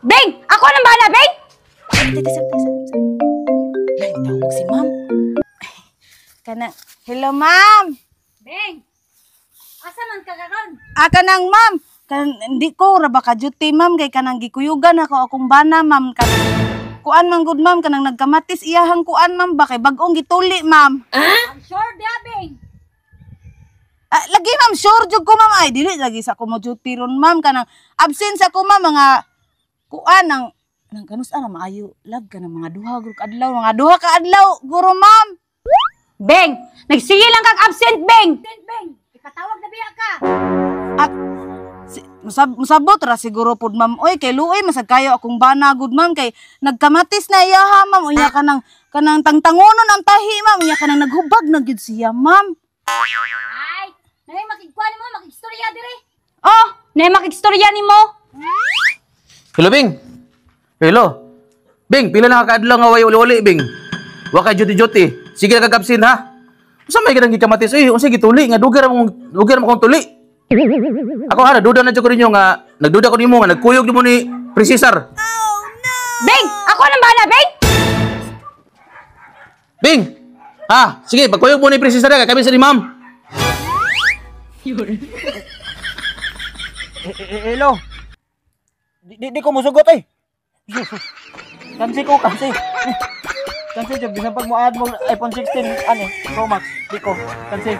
Beng! Ako nang bana, Beng! Ay, tawag si ma'am. Kana, hello, ma'am. Beng! Asa man ka karon? Ah, kanang ma'am. Kan hindi ko ra ba ka duty, ma'am, kay kanang gikuyugan ako akong bana, ma'am, kanang kuan man gud, ma'am, kanang nagkamatis iyahang kuan, ma'am, ba kay bag-ong gituli, ma'am. I'm sure dia, Beng. Ah, lagi, ma'am, sure jud ko, ma'am. Ay, dili lagi sa ko mo duty ron, ma'am, kanang absent sa ko, ma'am, mga kuan ang nang kanus ana maayo lag ka ng mga 2 guro ka adlaw, mga 2 ka adlaw guro, ma'am. Beng! Nagsige lang kag absent, Beng! Beng! Ipatawag na biya ka. At si, musabot ra siguro pud, ma'am, oy, kay luoy masag kayo akong bana gud, ma'am, kay nagkamatis na iyaha, ma'am. Unya kanang tangtangonon ang tahi, ma'am. Unya kanang naghubag na gyud siya, ma'am. Ay! Nay makigkuan nimo, makigstorya dire. Oh, nay makigstorya nimo. Hello, Bing. Hello. Bing, pila na ka kaadlaw nga way uli-uli, Bing? Wa kay duty-duty. Sige na kag absent ha. Unsa may kanang gikamatis oy? Unsa gituli nga dugay ra mo kong tuli? Ako ha, nagduda na jud ko ninyo nga nagduda ko nimo nga nagkuyog nimo ni Precisar. Beng! Ako nang bana, Beng! Bing. Ha, sige, pagkuyog mo ni Precisar kay kami sa ni ma'am. Hello. Di ko musugot eh. Kansi ko, kansi. Kansi, jud bisan pag mo-add mo iPhone 16 ani, Pro Max, di ko. Kansi.